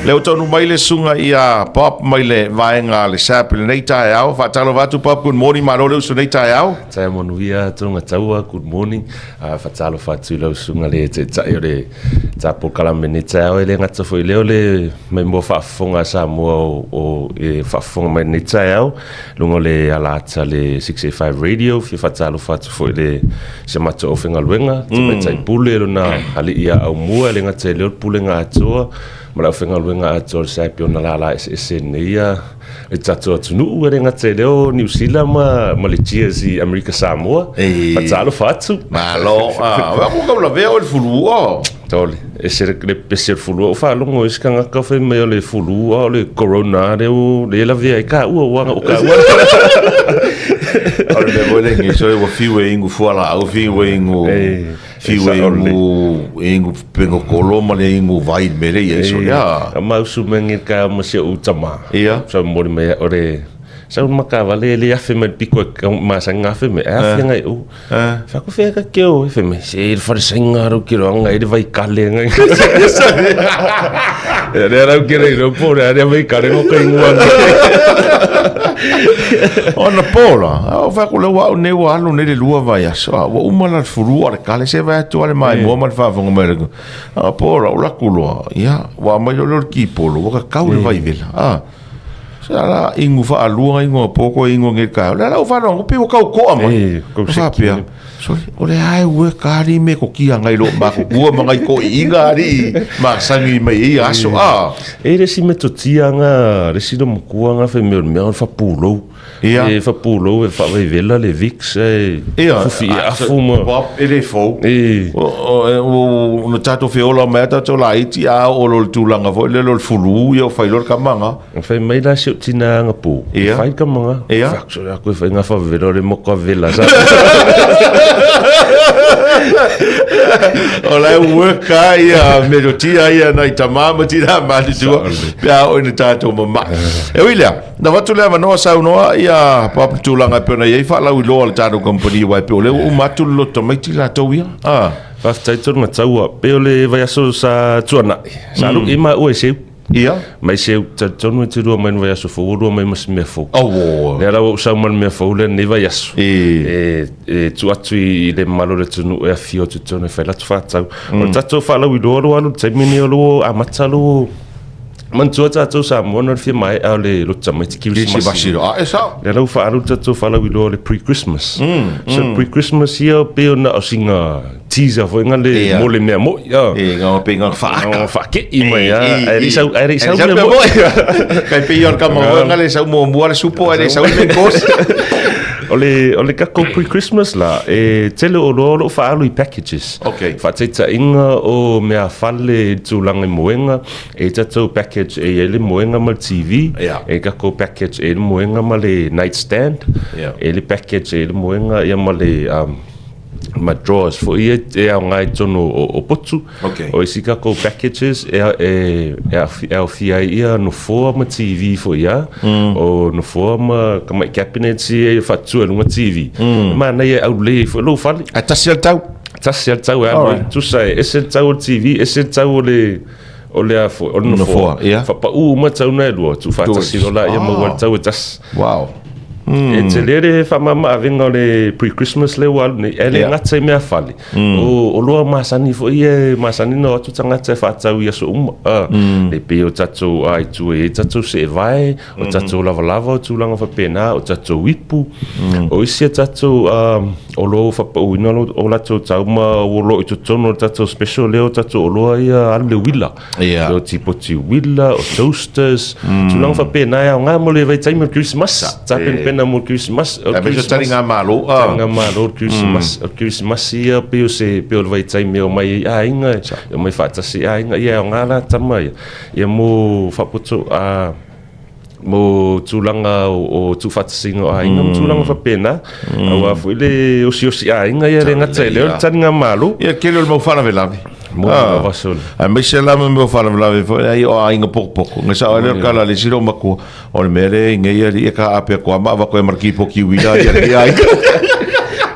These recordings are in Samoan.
Lea ua taunuu mai le susuga ia Bob mai le vaega a le SAP i lenei taeao. Faatalofa atu Bob, good morning, malo le usu i lenei taeao. Taeao manuia Tonga Taua, good morning. Faatalofa atu i lau susuga le Taitai o le Polokalame i lenei taeao. E le gata foi i lea o le maimoa faafofoga a Samoa o e faafofoga mai i lenei taeao i luga o le alaata le 685 Radio. Fia faatalofa atu foi i le si a matou aufaigaluega, Tamaitai Pule, lona alii ia Aumua, e le gata i lea o le Pulega atoa ma le aufaigaluega atoa o le SAP i ona lala eseese i lenei le tatou atunuu, e le gata i lea o Niu Sila ma le Cheers i Amerika Samoa. Faatalofa atu. Malo. Ah, wa ko kau lavea o le fulu o. Tole, ese le pese o le fulu. O faalogo i se tagata fai mai o le fulu o le corona le o le lavea ai ka ua ua o ka ua. O le mea foi le ngeso e ua fiu e ingu fualaau, fiu e ingu fiu e ingu ingu pengo kolo ma le ingu vai le mea le i ai so ia. A mausu mai nge ka ma si ou tama. Ia. Sa moli mai o le sa makavale le afe mai le piko e masanga afe mai afe ngai u. Fa ko fea ka keo e fe mai se le fale sainga ro kiro anga e le vai kale ngai. E le rau kiro i ropo le area vai kale ngo kai ngua. Ona pola, o fa ko le wa ne wa alu ne le lua vai aso. Ua uma la fulu o le kale se vai atu ale mai mo ma le faafofoga mai le. A pola o la kuloa. Ia, wa mai lo le kipolo, wa ka kau le vai vela. Ah. Sa la ingu faalua ingu a poko ingu nge ka. Le la ufano ngo pe kau koa ma. Eh, kau Faapea. Sorry, o le ae ue kari me ko kia ngai lo ma ko kua ma ngai ko inga ari ma sangi mai i aso a. E le si metotia nga le si no mokua nga fe mea o le mea o le fapulou. Ia. E fapulou e faavaivela le Vicks e Ia, fufi e afu ma. Bob, e le fou. E. O na tatou feola mai a tatou laiti a o lo le tulaga foi lele o le fulu ia o fai loa le kamaga. Fai mai la si ou tina aga po. Ia. Fai kamaga. Ia. Fai atu aku e fai ngā whawevela o le moka vela. Sa. O la e work a ia melotia ia nai tamā ma tina matutua pe a oo ina tatou mama'i. E ui lea, Na avatu le avanoa saunoa ia Bob le tulaga e pei ona i ai faalauiloa a le tatou kamupani aua e pei o lea ua uma atu le loto tamaiti latou ia. Ah. Faafetai tonu taua. Pei o le vaiaso sa tuanai, sa lu'i maua i Seu. Ia. Mai Seu, talitonu e te lua mai le vaiaso fou, ua lua mai ma se mea fou. Auo. Lea la ua ou sau ma le mea fou lea lenei vaiaso. E. E, e tuu atu i le mamalu o le atunuu e afio atu i totonu e fai latou faatau. O le tatou faalauiloa lo alu i le taimi lenei o lo o amata lo Manatua tatou Samoa na o le fia maea o le loto tamaiti Kirisimasi. A e sao. Lea la ua faaalu le tatou faalauiloa o le pre-Christmas. So pre-Christmas ia pei ona o sina teaser foi nga le Ia. mo le mea moi. A. E ngā pe ngā whaaka. Ngā whaakei mai a. E, Ae le i sau, ae le i sau mea moi. Kai pe ia o le kama moi nga le sau muamua le supo ae le sau le course. O le, o le tatou pre-Christmas la, e tele o loa o loo faaalu i packages. Okay. Faataitaiga o meafale i le tulaga i moega, e i tatou package e i ai le moega ma le TV, Yeah. e i tatou package e i le moega ma le nightstand, Yeah. e i le package e i le moega ia ma le ma drawers foi ia e aoga i totonu o, o potu. Okay. O isi tatou packages e, e, e, e aofia ai ia nofoa ma TV foi ia, o nofoa ma tamai cabinets ia e faatutua i luga TV. Mm. Manaia e aulelei ai foi lou fale. Ae tasi lava le tau. Tasi lava le tau e alu ai. Tusa e ese le tau o le TV, ese le tau o le o le a foi, o le nofoa. Nofoa, ia. Faapau uma tau na e lua, tuufaatasi loa laia maua le tau e tasi. Wow. E tele le faamama-avega o le pre-Christmas lea ua alu nei, ae le gata i meafale, o oloa masani foi ia e masani ona o atu tagata e faatau i aso uma. E pei o tatou aitu e i ai tatou seevae, o tatou lavalava, o tulaga faapena, o tatou ipu, o isi a tatou oloa ua faapauina o latou tau ma ua o lo o i totonu o le tatou special lea o tatou oloa ia alu le uila. Ia. O tipoti uila, o toasters, tulaga faapena e aoga mo le vaitaimi o le Kerisimasi. Tapenapena mo le Kerisimasi. O le Aemaise o taligamalo. Ah. Taligamalo o le Kerisimasi. O le Kerisimasi ia pei o se, pei o le vaitaimi e omai ai aiga, e omai faatasi aiga, ia e aoga la tama ia. Ia mo faapoto, a mo tulaga o tuufaatasiga o aiga ma tulaga faapena, aua foi le osiosi aiga ia le gata i lea o le taligamalo. Ia, tele o le mau faalavelave. Mo lava sole. Aemaise la ma mea o faalavelave foi ai o aiga pokopoko. Ngai sao ai lea o le kala a le isi loomatua, o le mea lea i nei alii e ka ape atu lava ma avatu ai ma le kipoti uila i alii aiga.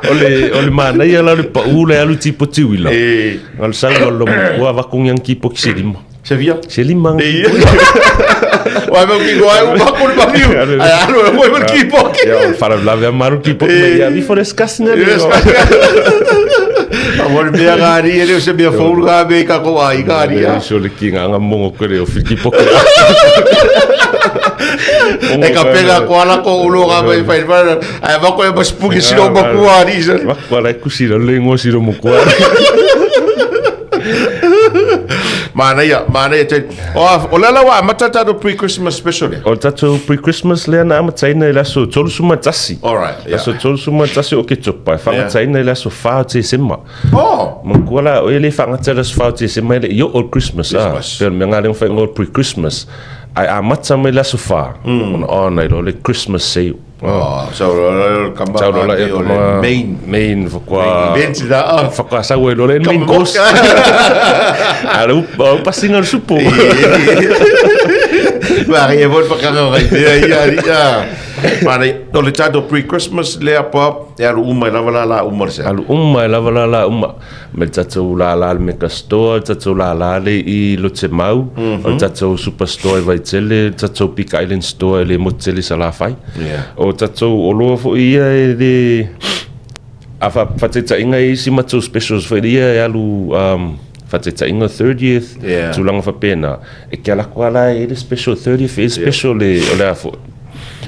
O le, o le manaia la o le pau le alu i tipoti uila. E. O le sau a le loomatua avatu ni ana kipoti se lima. Se fia? Se lima. Ia. Uai mau ki goai uma ko le maliu. Ai alu e moi mal ki poke. Ia, o le faalavelave lava ma alu le keyboard mai ia ifo le skasi na le. A mo le mea gari e le o se mea fou ga me ka ko ai gari a. So le kinga anga mongo ko le o fiki poke. E ka pega ko ala ko ulo ga mai fai fai. Ai va ko e mas puki silo mo ku ari. Va ko ala ku silo le ngo silo mo ku. Manaia, manaia te. O, o le ala ua amata tatou pre-Christmas special lea. O le tatou pre-Christmas lea na amataina i le aso 31. All right, yeah. Aso 31 o Oketopa, e faagataina i le aso 4 o Tesema. Oh! Manatua la, e le faagata i le aso 4 o Tesema e le i oo le Christmas. Ah. Christmas. Pei o le mea lena lea ua fai igoa o le pre-Christmas. Ae amata mai le aso 4, ona ona ai loa le Christmas sale. Oh, so lo kama Sau lola o le main main fakoa event da ah. Fakoa sau ai lola main course. Ala u pasinga le supo. Wa ri e vol pakanga ngai mea ia ari a. Mana o le tatou pre-Christmas lea pa e alu uma i lava la la uma le se. Alu uma i lava la la uma. Ma le tatou lala le Mega Store, le tatou lala le i Lotemau, o le tatou Superstore i Vaitele, le tatou Big Island Store i le motu tele i Salafai. O tatou oloa foi ia e le... A faataitaiga e i ai si matou specials foi ia e alu faataitaiga 30th, tulaga faapena. E ke ala atu lava la e i ai le special 30th, e i ai le special o le a foi,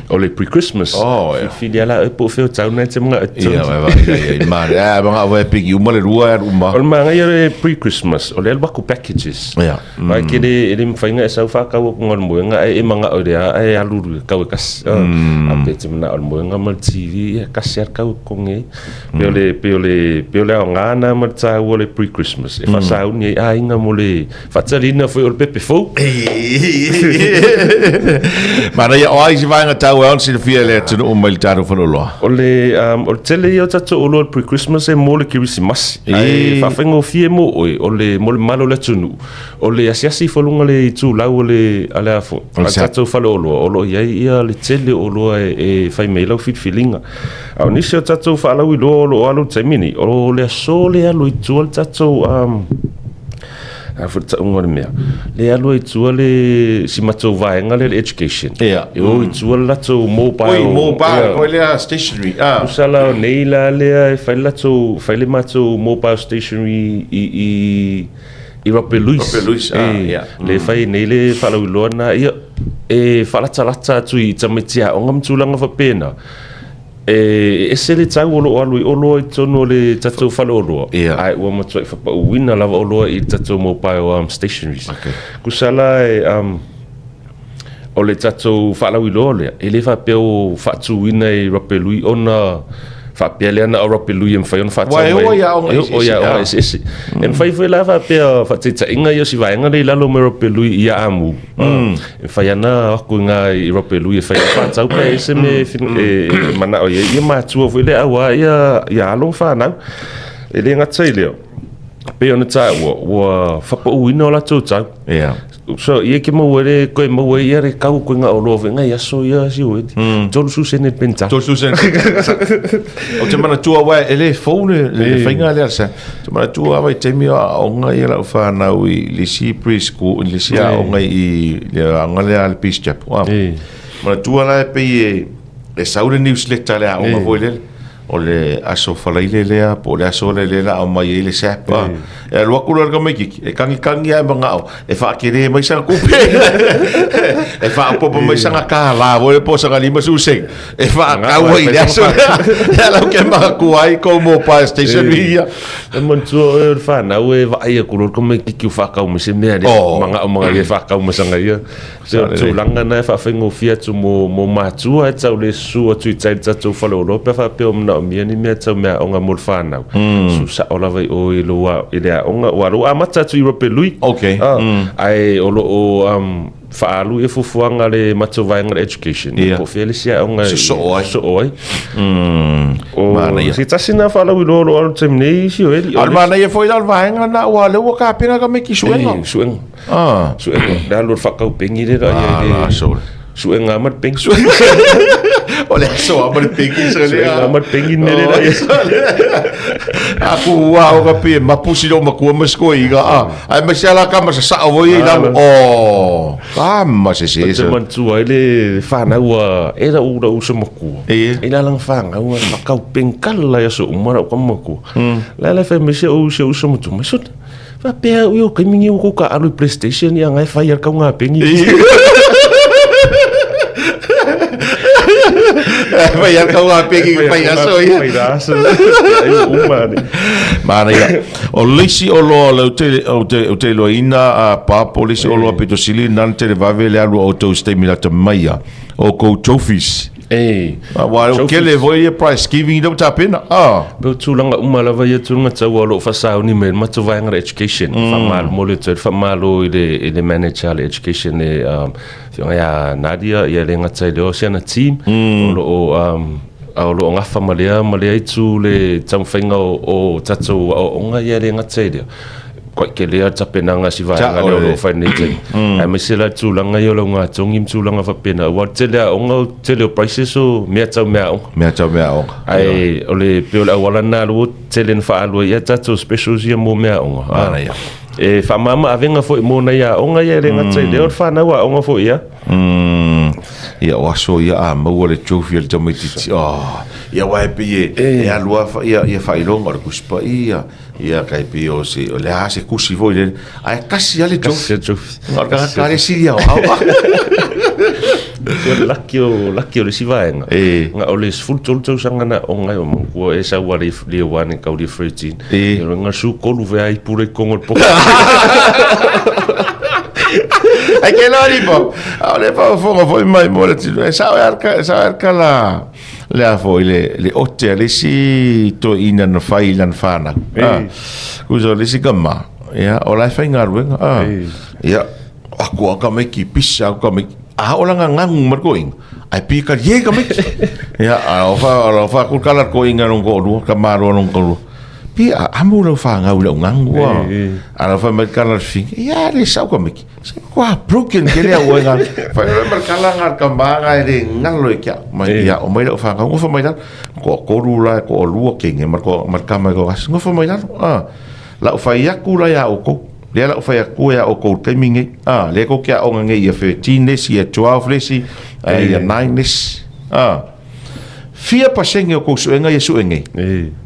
o le pre-Christmas. Oh, yeah. Filifili ala e po o fea o tau nei te mga e Ia, vai, vai, ia, ia, mare. Ah, mga vai piki uma le rua e uma. O le manaia o le pre-Christmas, o le alu aku packages. Ia. Mai ke le, e le mawhai nga e sau whakau aku ngā moenga, e e manga o le a, e alu ru kau e kasi. A pe te mana o le moenga ma le TV, ia kasi ar kau e konge. Pe o le, pe o le, pe o le ao ngā ma le tāua o le pre-Christmas. E whasauni ai āinga mo le, Faatalina foi o le pepe fou. Manaia, o ai se vaega taua e ao ona silafia e le atunuu mai le tatou faleoloa? O le, um, o le tele ia o tatou oloa i le pre-Christmas e mo le Kerisimasi. Ae faafaigofie mo oe, o le, mo le mamalu o le atunuu, o le asiasi ifo i luga le itulau o le, a le a foi, a le tatou faleoloa, o lo o i ai ia le tele o oloa e, e fai mai ai lau filifiliga. A o nisi o tatou faalauiloa o lo o alu i le taimi nei, o le aso lea alu i tua le tatou, um, A foi le tauga o le mea, le alu ai i tua le si matou vaega lea le education. Ia. E o i tua le latou mobile. Oi, mobile, foi lea stationery. Ah. Tusa la nei la lea e fai le latou, fai le matou mobile stationery i i i Robert Louis. Robert Louis, ah, ia. Le fai nei le faalauiloa na, ia, e faalatalata atu i tamaiti aoga ma tulaga faapena. E ese le tau o lo o alu i oloa i totonu o le tatou faleoloa, ae ua matuai fapauina lava oloa i le tatou mobile stationaries. Tusa la e, o le tatou faalauiloa lea, e le faapea o faatuina e Rapelui ona faapea lea na o Rapelui e mafai ona faatau mai. Ua e oo i aoga eseese. E oo i aoga eseese. E mafai foi la faapea faataitaiga ia o si vaega lea i lalo mai Rapelui i Aamu. E mafai ana aku i ngā i Rope Lui e whai whātau pea e se me e manao i ia mātua foi le aua ia ia alo whānau. E le ngata i leo. Pe ona tā ua, ua whapauina o latou tau. Yeah. So ia ke maua le koe maua ia re kau koe ngā oloa foi ngai aso ia si oe. Tolu su sene penta. Tolu su sene. O te manatua wai e le fou le, le whainga le alsa. Te manatua lava i taimi o aoga ia lau whanau i le isi preschool, i le isi aoga i le aoga lea a le Peace Chapel. Ah. Manatua la e pei e, e sau le newsletter le aoga foi lele. O le aso falaile lea, po o le aso lea lea la aumai ai le SAP. Ah. E alu atu loa le tamaititi, e kagikangi ae manao, e faatele mai sana tupe. E faaopoopo mai sana kālā foi lea po o sana 50 sene. E faatau ai i le aso lea. Lea la ou te manatua ai kou mobile station ia. E manatua oe o le fanau e vaai atu loa le tamaititi o faatau mai se mea lea manao manaia e faatau ma sana ia. Se o le tulaga lena e faafaigofie atu mo mo matua e tau le susu atu i tai i le tatou faleoloa pe a faapea o manaomia ni mea tau meaaoga mo le fanau. Susu sao lava i o i lou i le aoga aua o lea ua amata atu i Robert Louis. Ae o lo o faaalu ia fuafuaga a le matou vaega o le education po o fea le isi aoga e sosoo ai. Sosoo ai. O se tasi lena faalauiloa o lo o alu i le taimi nei isi o Eli. A o le manaia foi la o le vaega lena aua o lea ua tapena tamaiti i suega. Suega. Suega. Le alu o le faatau peni lea la i ai le. Suega ma le pengi. O le aso a ma le pengi sa le. Suega ma le pengi ne le lai. Aku ua o ka pe mapu si lo makua ma sko iga a. Ai ma se ala ka ma sa sa o i la o. Ka ma se se. Te mantua ai le whanau a e la ura usa makua. E. E la lang whanau a makau pengkala ya so umara o ka makua. La la fai me se o se usa matua. Ma so Faapea ui o kaimi o ka alu i PlayStation ia ngai fai al kau ngā pengi. Fai al kau ngā pengi fai aso ia. Fai aso. Ai uma ni. Mana ia. O leisi o loa le o te loina a papo leisi o loa pito sili nan te le vave le alu o tau stemi la te maia o kou trophies. E. Aua o kele foi ia prize giving ina ua tapena. Ah. Pei o tulaga uma lava ia tulaga tau o lo o faasauni mai le matou vaega le education. Faamalo mo le toe faamalo i le i le manager le education le um afioga ia Nadia ia le gata i lea o si ana team o lo o um o lo o gafa ma lea ma lea itu le taumafaiga o o tatou aoaoga ia le gata i lea. Koe ke lea tapenaga si vaega lea o lo o fai nei taimi. Aemaise la tulaga ia o le augatogi ma tulaga faapena, aua o le tele aoga, o le tele o prices o mea tau meaaoga. Mea tau meaaoga. Ae o le pei o le auala lena ua tele ina faaalu ai tatou specials ia mo meaaoga. Manaia. E faamama avega foi mo nai aoga ia e le gata i lea o le fanau aoga foi ia. Ia o aso ia a maua le trophy a le tamaitiiti. Oh, ia aua e pei e alu lava ia faailoga o le Tusi Paia. Ia kai pi o se o le a se kusi foi le ai kasi ale Kasi a trophy. Ngā ka ka le siri au au. O laki o laki o le isi vaega. E. Nga o le 13 tausaga na o ngai o mangua e sau ale le one kau le 13. E. E nga su kolu ve ai pure kongo le poka. Ai ke la ni po. A le pa fonga foi mai mo le tino. E sao e arka sao e arka la le a foi le le ote a le isi toeaina na fai i lana whanau. Ah, kusa o le isi kama, ia, o la e whaingaruenga. Ah, ia, aku a ka meki, pisa aku ka meki. A o langa ngangu mar ko inga. Ai pi ka ye ka meki. Ia, a o fa o fa ku kala ko inga nong ko lua, ka maro nong ko lua. Pi a amu lau whangau lau ngangu a. A lau wha mai kala finga. Ia, le sau ka meki. Kua broken ke lea ua ngā. Whai ora mar kala ngā ka mānga e re ngalo e kia. Mai ia, o mai lau whāngau, ngofa mai lalo. Ko koru la, ko o lua kenge, mar ko mar ka mai ko gas. Ngofa mai lalo. Ah. Lau whai aku la ia o kou. Lea lau whai aku ia o kou taimi ngei. Ah, lea ko kia onga ngei ia 13 lesi, ia 12 lesi, ia 9 lesi. Ah. Fia pasenge o kou suenga ia sue ngei.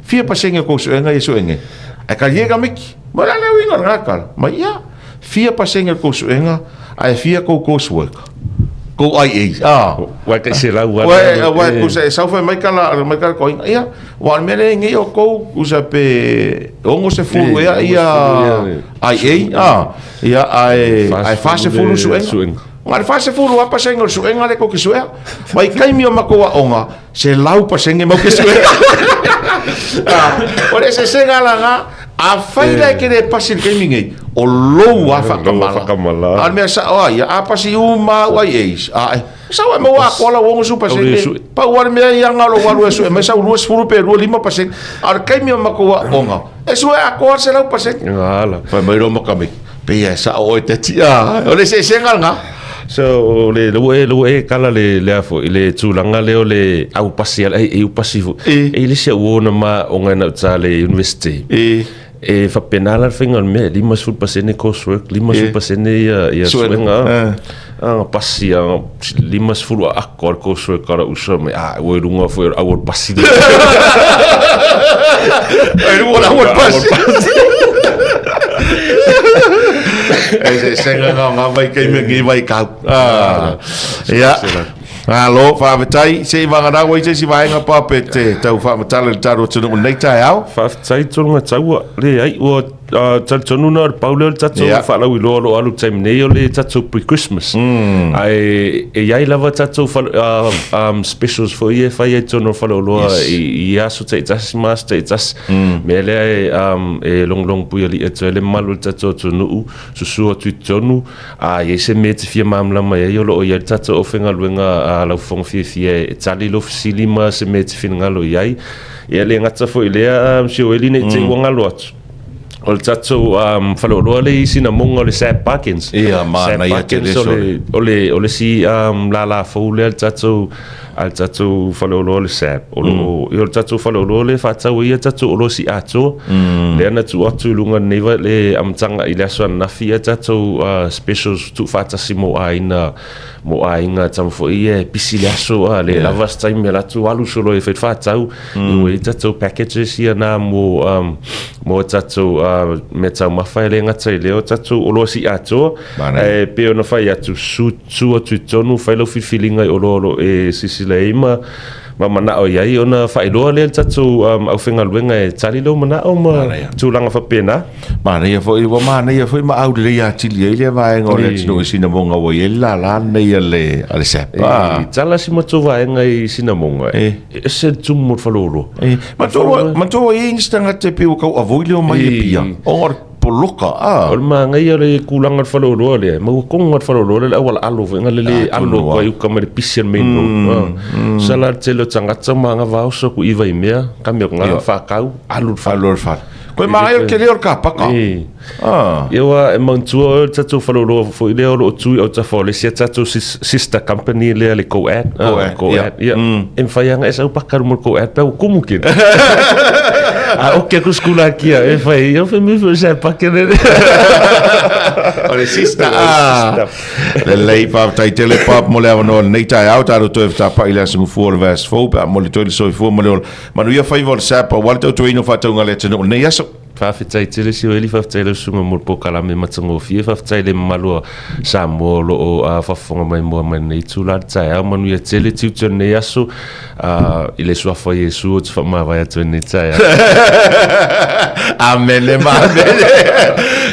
Fia pasenge o kou suenga ia sue ngei. Ai ka ie ka miki. Ma la leo inga ngā kala. Ma ia. Fia pasenge o kou suenga, ae fia kou coursework. Kou IA. Ah. Wai kai se lau ana. Wai, wai, kusa e sauwhai mai kala, mai kala ko inga. Ia, wa mele ngei o kou, kusa pe ongo se fulu ea ia IA. Ah. Ia, ae, ae fa se fulu suenga. Nga le fa sefulu a pasenge o le suega le ko ke suea. Mai kaimi o makou aoga, se lau pasenge mau ke suega. Ah, o le eseesega la nga, afai la e ke le pasi i le taimi nei, o lou a whakamala. A o le mea sao a ia, a pasi uma au ai eis, a e, sau e maua akoa lau ongo su pasenge, pau a le mea ia nga o lou alu e sue mai sau 20 pe 25 pasenge, a o le taimi o makou aoga, e sue akoa le 100 pasenge. Fai mai loa makamiki, Pei e sao oe te tia. O le eseesega lena. So o le ua e ua e kala le le a foi le tulaga lea o le au pasi ai e u pasi foi. E. E i le isi au ona ma onga na uta le university. E. E faapena la le faiga o le mea, 50% coursework, 50% ia ia Suega. suega. A pasi a 50 a ako a le coursework a le uso mai a ua i luga foi o le au o le pasi. Ai luga o le au o le pasi. E se senga ngā ngā vai kei me ngi vai kau. Ah. Ia. Alo, faafetai, se i vagana ua i se isi vaega pa pe te tau faamatala i le tatou atunuu i lenei taeao. Faafetai toluga taua, leai ua talitonu na o le pau lea o le tatou faalauiloa o lo o alu i le taimi nei o le tatou pre-Christmas. Ae e i ai lava tatou specials foi ia e fai ai i totonu o le faleoloa i aso taitasi ma aso taitasi. Mea lea e logologo puialii atu ai le mamalu o le tatou atunuu, susu atu i totonu, a i ai se mea e te fia malamalama i ai o lo o i ai le tatou aufaigaluega a lau fofoga fiafia e tali lou fesili ma se mea e te finagalo i ai. Ia e le gata foi i lea, Sioeli, ne i te i ua galo atu. O le tatou faleoloa lea i Sinamoga o le Sab Bargains. Ia, manaia tele sole. O le isi lala fou lea a le tatou faleoloa o le Sab. O lo o, ia o le tatou faleoloa lea e faatau ai ia tatou oloa siiatoa. Lea na tuu atu i luga i lenei le amataga i le aso ananafi ia tatou specials tuufaatasi mo aiga mo aiga tama foi ia e pisi le aso a le lava se taimi e alu atu alu solo e fai le faatau. Ua i ai tatou packages ia na mo mo tatou mea taumafa e le gata i lea o tatou oloa siiatoa. Ae pei ona fai atu, su, su atu i totonu, fai lau filifiliga i oloa o lo o e silasila i ai ma ma manao i ai ona faailoa lea i le tatou aufaigaluega e tali lou manao ma tulaga faapena. Manaia foi, ua manaia foi ma aulelei atili ai lea vaega o le atunuu i Sinamoga ua i ai le lala lenei a le, a le SAP. E tala si matou vaega i Sinamoga, e ese le tumu mo le faleoloa. Matou ua i ai nisi tagata e pei ua tau avoid le omai i Apia, ona o le poloka. O le manaia o le tulaga o le faleoloa lea, e maua tonu lava le faleoloa lea le auala alo foi na le alo atu ai i uka mai le pisi o le main road. Tusa la le tele o tagata ma agavaa oso atu i Vaimea, kami atu na faatau, alu i le fale. Alu i le fale. Koe manaia o le tele o le kapaka. Ia aua e manatua oe o le tatou faleoloa foi lea o lo o tu i autafa o le isi a tatou sister company lea le Co-Ad. Co-Ad, ia. E mafai lava ona e sau paka i luma o le Co-Ad pe a ua kumu kini. A oki atu sikula kia e fai, ia fai mai foi se pake lele. O le sister. Lelei, faafetai tele Pop mo le avanoa i lenei taeao. Tatou toe fetapai i le aso Gafua o le vaiaso fou pe a momoli atu ai le soifua ma le ola. Manuia faiva o le SAP aua le tautuaina o faatauga a le atunuu i lenei aso. Faafetai tele Sioeli, faafetai lau susuga mo le polokalame matagofie, faafetai i le mamalu o Samoa o lo o faafofoga maimoa mai lenei itula i le taeao. Manuia tele tiute o lenei aso i le suafa o Iesu ou te faamavae atu ai lenei taeao. Amene ma amene.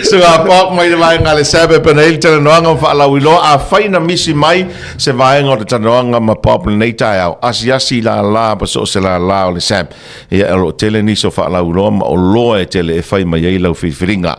Susuga Pop mai le vaega a le SAP e pena ai le talanoaga ma faalauiloa. Afai na misi mai se vaega o le talanoaga ma Pop lenei taeao, asiasi i lala ma so o se lala o le SAP. Ia, o lo o tele nisi o faalauiloa ma oloa e tele e fai mai ai lau filifiliga.